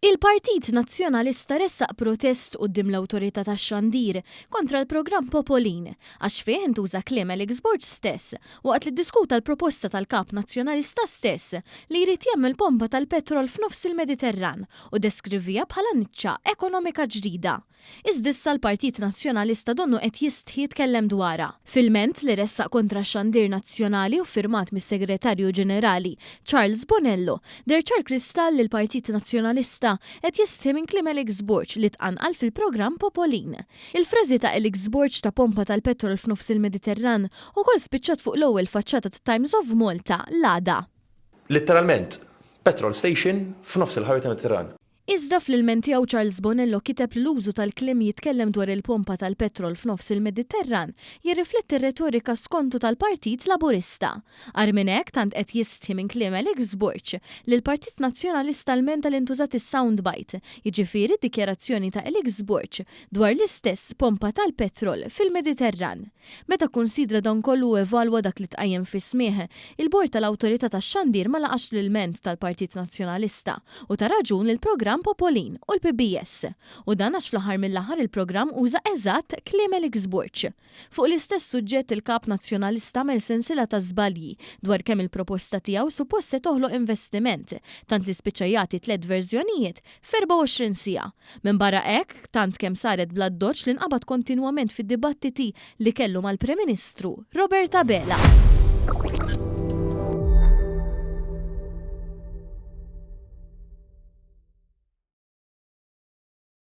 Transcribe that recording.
Il-Partit Nazzjonalista ressaq protest quddiem l-Awtorità tax-Xandir kontra l-programm Popolin għax fih intuża kliem Alex Borg stess waqt li ddiskuta l-proposta tal-Kap Nazzjonalista stess li jrid jagħmel pompa tal-petrol f'nofs il-Mediterran u ddeskriviha bħala niċċa ekonomika ġdida. Iżda issa l-Partit Nazzjonalista donnu qed jistħi jitkellem dwarha. F'ilment li ressaq kontra x-xandir nazzjonali u ffirmat mis-Segretarju Ġenerali Charles Bonello, deher ċar kristall li l-Partit Nazzjonalista qed jistħi minn kliem Alex Borg li tqanqal fil-programm Popolin. Il-frażi ta' Alex Borg ta' pompa tal-petrol f'nofs il-Mediterran ukoll spiċċat fuq l-ewwel faċċata tat-Times of Malta l-għada. Litteralment, petrol station f'nofs il-ħajja tal-Mediterran. Iżda fl-ilment tiegħu Charles Bonello kiteb li l-użu tal-kliem jitkellem dwar il-pompa tal-petrol f'nofs il-Mediterran jirrifletti r-retorika skontu tal-Partit Laburista. Agħar minn hekk, tant qed jistħi minn kliem Alex Borg li l-Partit Nazzjonalista lmenta li ntużat is-sound bite, jiġifieri d-dikjarazzjoni ta' Alex Borg dwar l-istess pompa tal-petrol fil-Mediterran. Meta kkunsidra dan kollu u evalwa dak li tqajjem fis-smigħ, il-Bord tal-Awtorità tax-Xandir ma laqax l-ilment tal-Partit Nazzjonalista u ta raġun lill-programm Popolin u l-PBS. U dan għax fl-aħħar mill-aħħar il-programm uża eżatt kliem Alex Borg. Fuq l-istess suġġett il-Kap Nazzjonalista għamel sensiela ta' żbalji dwar kemm il-proposta tiegħu suppost se toħloq investiment, tant li spiċċa jagħti tlett verżjonijiet f'24 siegħa. Minbarra hekk, tant kemm saret bl-addoċċ li nqabad kontinwament fid-dibattiti li kellu mal-Prim Ministru Robert Abela.